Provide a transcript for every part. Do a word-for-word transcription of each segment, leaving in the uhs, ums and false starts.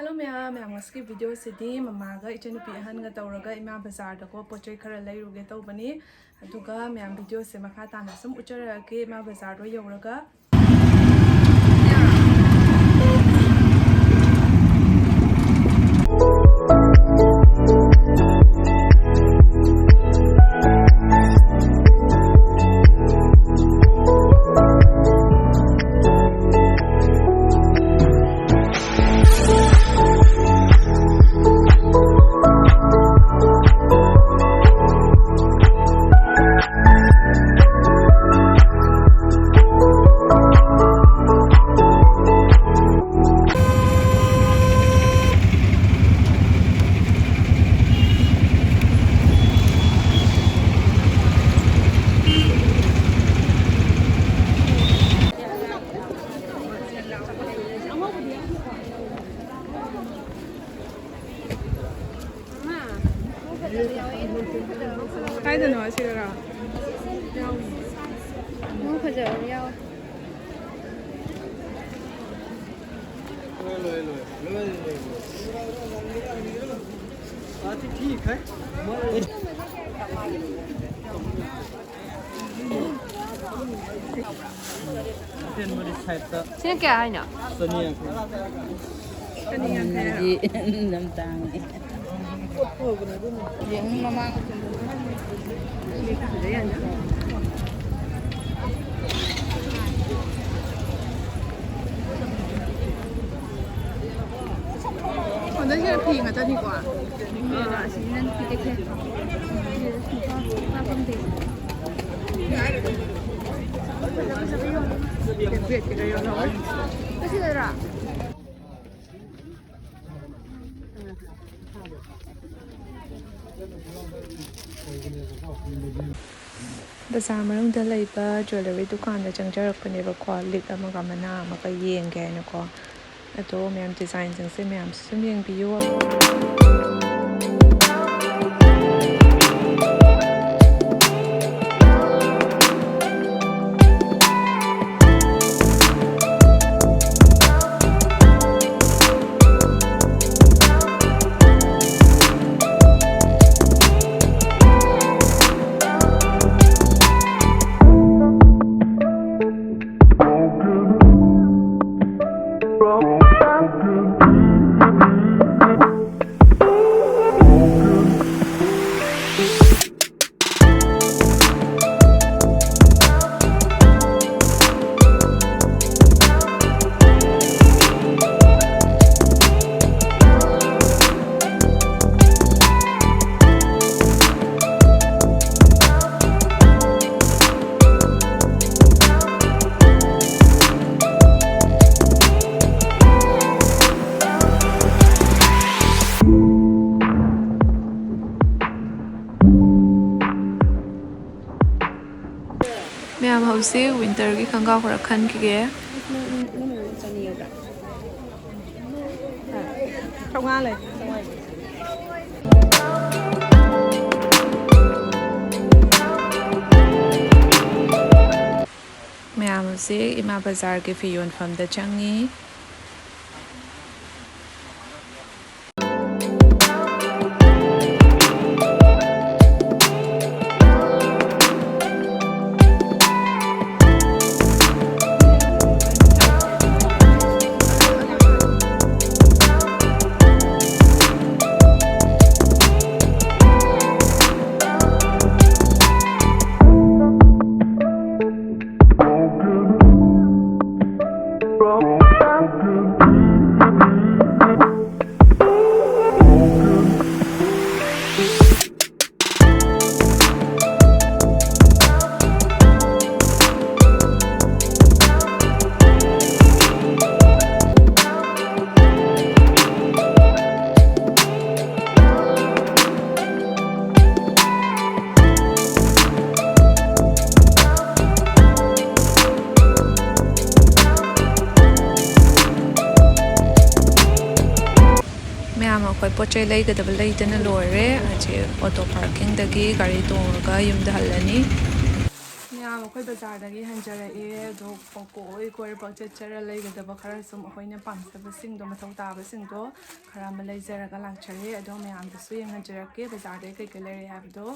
Hello ꯃꯌꯥꯝ, ꯃꯌꯥꯝ, ꯉꯁꯤꯒꯤ ꯚꯤꯗꯤꯑꯣꯁꯤꯗꯤ ꯃꯃꯥꯒ ꯏꯆꯟꯅꯨꯄꯤ ꯑꯍꯟꯒ ꯇꯧꯔꯒ ꯏꯃꯥ ꯕꯖꯥꯔꯗꯀꯣ ꯄꯣꯠ ꯆꯩ ꯈꯔ ꯂꯩꯔꯨꯒꯦ ꯇꯧꯕꯅꯤ꯫ ꯑꯗꯨꯒ ꯃꯌꯥꯝ, ꯚꯤꯗꯤꯑꯣꯁꯦ ꯃꯈꯥ ꯇꯥꯅ ꯁꯨꯝ ꯎꯠꯆꯔꯛꯑꯒꯦ ꯏꯃꯥ ꯕꯖꯥꯔꯗꯣ ꯌꯧꯔꯒ꯫ ꯀꯥꯏꯗꯅꯣ? ꯑꯁꯤꯗꯔꯣ? ꯅꯣꯡ ꯐꯖꯕ ꯌꯥꯎꯋꯦ꯫ ꯁꯤꯅ ꯀꯌꯥ ꯍꯥꯏꯅꯣ? ꯆꯅꯤ ꯌꯥꯡꯈꯩ꯫ ꯆꯅꯤ ꯌꯥꯡꯈꯩ ꯍꯥꯏꯔꯣ? ꯑꯗꯨꯗꯤ ꯌꯥꯝ ꯇꯥꯡꯉꯦ꯫ ꯌꯦꯡꯉꯨ ꯃꯃꯥꯡ꯫ ꯑꯣ, ꯅꯪꯒꯤꯅ ꯐꯤ ꯉꯥꯛꯇꯅꯤꯀꯣ? ꯑꯥ, ꯑꯁꯤꯁꯤꯅ ꯅꯨꯄꯤ ꯀꯩꯊꯦꯜ꯫ ꯅꯨꯄꯥ, ꯅꯨꯄꯥ ꯐꯝꯗꯦ꯫ ꯕꯦꯒ ꯀꯩꯀꯥ ꯌꯣꯜꯍꯧꯋꯦ꯫ ꯑꯁꯤꯗꯔꯥ? ꯕꯖꯥꯔ ꯃꯅꯨꯡꯗ ꯂꯩꯕ ꯖ꯭ꯋꯦꯂꯔꯤ ꯗꯨꯀꯥꯟꯗ ꯆꯪꯖꯔꯛꯄꯅꯦꯕꯀꯣ, ꯂꯤꯛ ꯑꯃꯒ ꯃꯅꯥ ꯑꯃꯒ ꯌꯦꯡꯒꯦ ꯍꯥꯏꯅꯀꯣ꯫ ꯑꯗꯣ ꯃꯌꯥꯝ, ꯗꯤꯖꯥꯏꯟꯁꯤꯡꯁꯦ ꯃꯌꯥꯝꯁꯨ ꯁꯨꯝ ꯌꯦꯡꯕꯤꯌꯨ꯫ ꯁꯤ ꯋꯤꯟꯇꯔꯒꯤ ꯈꯣꯡꯒ꯭ꯔꯥꯎ ꯈꯔ ꯈꯟꯈꯤꯒꯦ꯫ ꯆꯥꯝꯃꯉꯥ ꯂꯩ꯫ ꯃꯌꯥꯝ ꯍꯧꯖꯤꯛ ꯏꯃꯥ ꯕꯖꯥꯔꯒꯤ ꯐꯤ ꯌꯣꯟꯐꯝꯗ ꯆꯪꯉꯤ꯫ ꯃꯌꯥꯝ, ꯑꯩꯈꯣꯏ ꯄꯣꯠ ꯆꯩ ꯂꯩꯒꯗꯕ ꯂꯩꯗꯅ ꯂꯣꯏꯔꯦ꯫ ꯍꯧꯖꯤꯛ ꯑꯣꯇꯣ ꯄꯥꯔꯀꯤꯡꯗꯒꯤ ꯒꯥꯔꯤ ꯇꯣꯡꯉꯒ ꯌꯨꯝꯗ ꯍꯜꯂꯅꯤ꯫ ꯃꯌꯥꯝ, ꯑꯩꯈꯣꯏ ꯕꯖꯥꯔꯗꯒꯤ ꯍꯟꯖꯔꯛꯑꯦ꯫ ꯑꯗꯣ ꯄꯪꯀꯣꯏ ꯀꯣꯏꯔ ꯄꯪꯆꯠ ꯆꯠꯂ ꯂꯩꯒꯗꯕ ꯈꯔ ꯁꯨꯝ ꯑꯩꯈꯣꯏꯅ ꯄꯥꯝꯖꯕꯁꯤꯡꯗꯣ, ꯃꯊꯧ ꯇꯥꯕꯁꯤꯡꯗꯣ ꯈꯔ ꯑꯃ ꯂꯩꯖꯔꯒ ꯂꯥꯛꯆꯔꯦ꯫ ꯑꯗꯣ ꯃꯌꯥꯝꯗꯁꯨ ꯌꯦꯡꯍꯟꯖꯔꯛꯀꯦ ꯕꯖꯥꯔꯗꯒꯤ ꯀꯩꯀꯩ ꯂꯩꯔꯛꯑꯦ ꯍꯥꯏꯕꯗꯣ꯫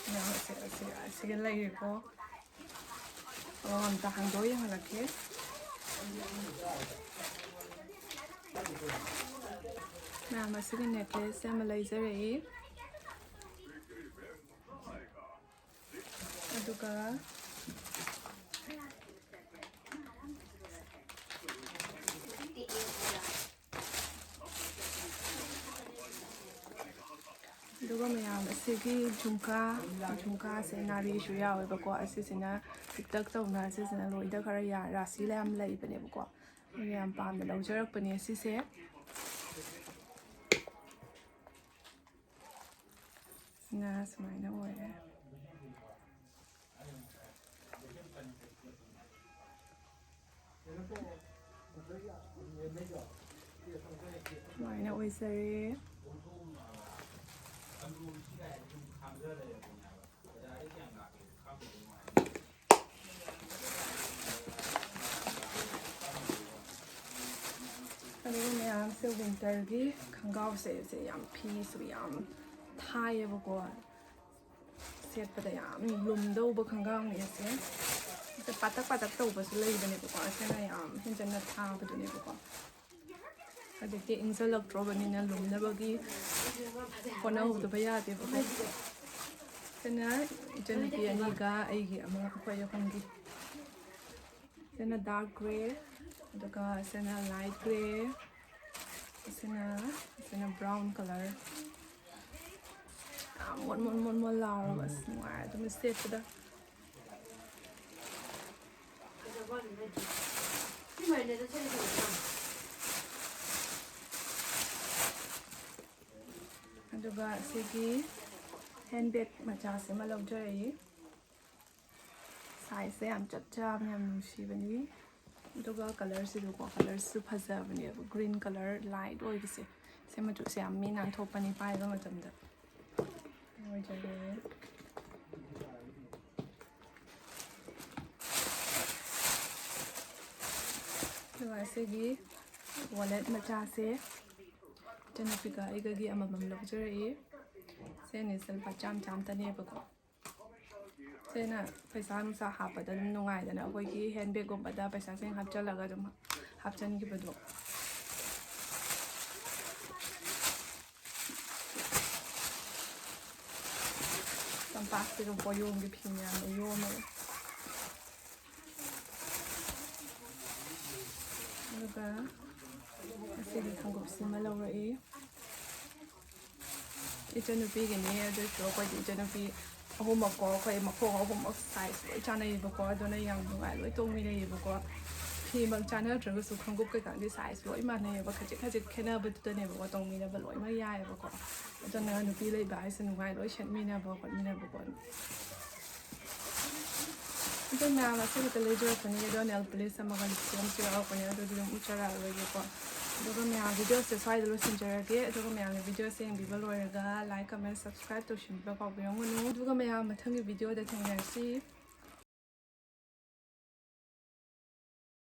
ꯃꯌꯥꯝ ꯑꯁꯤ, ꯑꯁꯤ, ꯑꯁꯤꯒ ꯂꯩꯔꯦꯀꯣ꯫ ꯑꯣ, ꯑꯝꯇ ꯍꯥꯡꯗꯣꯛꯑ ꯌꯦꯡꯍꯜꯂꯛꯀꯦ꯫ ꯃꯌꯥꯝ, ꯑꯁꯤꯒꯤ ꯅꯦꯀ꯭ꯂꯦꯁꯁꯦ ꯑꯃ ꯂꯩꯖꯔꯛꯏ꯫ ꯑꯗꯨꯒ ꯑꯗꯨꯒ ꯃꯌꯥꯝ, ꯑꯁꯤꯒꯤ ꯖꯨꯝꯀꯥ, ꯖꯨꯝꯀꯥꯁꯦ ꯅꯥꯔꯤꯁꯨ ꯌꯥꯎꯋꯦꯕꯀꯣ꯫ ꯑꯁꯤꯁꯤꯅ ꯄꯤꯛꯇꯛ ꯇꯧꯅ, ꯑꯁꯤꯁꯤꯅ ꯂꯣꯏꯗ ꯈꯔ ꯌꯥ-, ꯔꯥꯁꯤ ꯌꯥꯝ ꯂꯩꯕꯅꯦꯕꯀꯣ꯫ ꯑꯩꯅ ꯌꯥꯝ ꯄꯥꯝꯅ ꯂꯧꯖꯔꯛꯄꯅꯦ ꯁꯤꯁꯦ꯫ ꯁꯤꯅ ꯁꯨꯃꯥꯏꯅ ꯑꯣꯏꯔꯦ꯫ ꯁꯨꯃꯥꯏꯅ ꯑꯣꯏꯖꯔꯦ꯫ ꯑꯗꯨꯒ ꯃꯌꯥꯝꯁꯦ winterꯒꯤ ꯈꯣꯡꯒ꯭ꯔꯥꯎꯁꯦ, ꯁꯦ ꯌꯥꯝ, ꯐꯤꯁꯨ ꯌꯥꯝ ꯊꯥꯏꯌꯦꯕꯀꯣ꯫ ꯁꯦꯠꯄꯗ ꯌꯥꯝ ꯂꯨꯝꯗꯧꯕ ꯈꯣꯡꯒ꯭ꯔꯥꯎꯅꯦ ꯑꯁꯦ꯫ ꯑꯁꯦ ꯄꯥꯇꯛ ꯄꯥꯇꯛ ꯇꯧꯕꯁꯨ ꯂꯩꯕꯅꯦꯕꯀꯣ꯫ ꯑꯁꯤꯅ ꯌꯥꯝ ꯍꯦꯟꯖꯟꯅ ꯊꯥꯕꯗꯨꯅꯦꯕꯀꯣ꯫ ꯍꯧꯖꯤꯛꯇꯤ ꯏꯪꯁꯜꯂꯛꯇ꯭ꯔꯣꯕꯅꯤꯅ ꯂꯨꯝꯅꯕꯒꯤ ꯍꯣꯠꯅꯍꯧꯗꯕ ꯌꯥꯗꯦꯕꯀꯣ꯫ ꯁꯤꯅ ꯏꯆꯟꯅꯨꯄꯤ ꯑꯅꯤꯒ ꯑꯩꯒꯤ ꯑꯃ, ꯑꯩꯈꯣꯏ ꯑꯍꯨꯝꯒꯤ꯫ ꯁꯤꯅ dark grey, ꯑꯗꯨꯒ ꯁꯤꯅ light grey, ꯁꯤꯅ, ꯁꯤꯅ brown colour꯫ ꯌꯥꯝ ꯃꯣꯟ ꯃꯣꯟ ꯃꯣꯟ ꯃꯣꯟ ꯂꯥꯎꯔꯒ ꯑꯁ ꯅꯨꯡꯉꯥꯏ ꯑꯗꯨꯝ ꯁꯦꯠꯄꯗ꯫ ꯑꯗꯨꯒ ꯁꯤꯒꯤ handbag ꯃꯆꯥꯁꯤꯃ ꯂꯧꯖꯔꯛꯏ꯫ Sizeꯁꯦ ꯌꯥꯝ ꯆꯞ ꯆꯥꯕꯅꯦ, ꯌꯥꯝ ꯅꯨꯡꯁꯤꯕꯅꯤ꯫ ꯑꯗꯨꯒ colourꯁꯤꯁꯨꯀꯣ, colourꯁꯤꯁꯨ ꯐꯖꯕꯅꯦꯕ, green colour light ꯑꯣꯏꯕꯁꯦ꯫ ꯁꯤ ꯃꯆꯨꯁꯦ ꯌꯥꯝ ꯃꯤ ꯅꯥꯟꯊꯣꯛꯄꯅꯤ ꯄꯥꯏꯕ ꯃꯇꯝꯗ꯫ ꯑꯣꯏꯖꯔꯦ꯫ ꯑꯗꯨꯒ ꯁꯤꯒꯤ wallet ꯃꯆꯥꯁꯦ ꯏꯆꯟꯅꯨꯄꯤꯒ ꯑꯩꯒꯒꯤ ꯑꯃꯃꯝ ꯂꯧꯖꯔꯛꯏ꯫ ꯁꯦ ꯑꯅꯤꯁꯦ ꯂꯨꯄꯥ ꯆꯥꯝ ꯆꯥꯝꯇꯅꯦꯕꯀꯣ꯫ ꯁꯤꯅ ꯄꯩꯁꯥ ꯅꯨꯡꯁꯥ ꯍꯥꯞꯄꯗ ꯑꯗꯨꯝ ꯅꯨꯡꯉꯥꯏꯗꯅ, ꯑꯩꯈꯣꯏꯒꯤ handbagꯒꯨꯝꯕꯗ ꯄꯩꯁꯥꯁꯤꯡ ꯍꯥꯞꯆꯜꯂꯒ ꯑꯗꯨꯝ ꯍꯥꯞꯆꯟꯈꯤꯕꯗꯣ꯫ ꯆꯝꯄꯥꯛꯁꯤꯗ ꯄꯣꯌꯣꯝꯒꯤ ꯐꯤ ꯃꯌꯥꯝꯅ ꯌꯣꯝꯃꯦ꯫ ꯑꯗꯨꯒ ꯉꯁꯤꯗꯤ ꯈꯣꯡꯎꯞꯁꯤꯃ ꯂꯧꯔꯛꯏ꯫ ꯏꯆꯟꯅꯨꯄꯤꯒꯤꯅꯤ, ꯑꯗꯨꯁꯨ ꯑꯩꯈꯣꯏꯗꯤ ꯏꯆꯟꯅꯨꯄꯤ ꯑꯍꯨꯝꯃꯛꯀꯣ, ꯑꯩꯈꯣꯏ ꯃꯈꯣꯡ ꯑꯍꯨꯝꯃꯛ size ꯂꯣꯏ ꯆꯥꯟꯅꯩꯌꯦꯕꯀꯣ, ꯑꯗꯨꯅ ꯌꯥꯝ ꯅꯨꯡꯉꯥꯏ, ꯂꯣꯏ ꯇꯣꯡꯃꯤꯟꯅꯩꯌꯦꯕꯀꯣ꯫ ꯐꯤꯃꯛ ꯆꯥꯟꯅꯗ꯭ꯔꯒꯁꯨ ꯈꯣꯡꯎꯞ ꯀꯩꯀꯥꯗꯤ size ꯂꯣꯏ ꯃꯥꯟꯅꯩꯌꯦꯕ, ꯈꯖꯤꯛ ꯈꯖꯤꯛ ꯈꯦꯠꯅꯕꯗꯨꯗꯅꯦꯕꯀꯣ, ꯇꯣꯡꯃꯤꯟꯅꯕ ꯂꯣꯏꯅꯃꯛ ꯌꯥꯏꯌꯦꯕꯀꯣ꯫ ꯑꯗꯨꯅ ꯅꯨꯄꯤ ꯂꯩꯕ ꯍꯥꯏꯁꯦ ꯅꯨꯡꯉꯥꯏ, ꯂꯣꯏ ꯁꯦꯠꯃꯤꯟꯅꯕ ꯈꯣꯠꯃꯤꯟꯅꯕꯀꯣ꯫ ꯑꯗꯣ ꯃꯌꯥꯝ ꯑꯁꯤ ꯈꯛꯇ ꯂꯩꯖꯔꯛꯄꯅꯤ꯫ ꯑꯗꯣ ꯅꯦꯜ ꯄꯣꯂꯤꯁ ꯑꯃꯒ ꯂꯤꯞꯁꯇꯤꯛ ꯑꯃꯁꯨ ꯌꯥꯎꯔꯛꯄꯅꯦ, ꯑꯗꯨꯗꯤ ꯑꯗꯨꯝ ꯎꯠꯆꯔꯛꯑꯔꯣꯏꯒꯦꯀꯣ꯫ ꯑꯗꯨꯒ ꯃꯌꯥꯝ, ꯚꯤꯗꯤꯑꯣꯁꯦ ꯁ꯭ꯋꯥꯏꯗ ꯂꯣꯏꯁꯤꯟꯖꯔꯒꯦ꯫ ꯑꯗꯨꯒ ꯃꯌꯥꯝꯅ ꯚꯤꯗꯤꯑꯣꯁꯦ ꯌꯦꯡꯕꯤꯕ ꯂꯣꯏꯔꯒ like, comment, subscribe ꯇꯧꯁꯤꯟꯕꯤꯕ ꯀꯥꯎꯕꯤꯔꯝꯒꯅꯨ꯫ ꯑꯗꯨꯒ ꯃꯌꯥꯝ, ꯃꯊꯪꯒꯤ ꯚꯤꯗꯤꯑꯣꯗ ꯊꯦꯡꯅꯔꯁꯤ꯫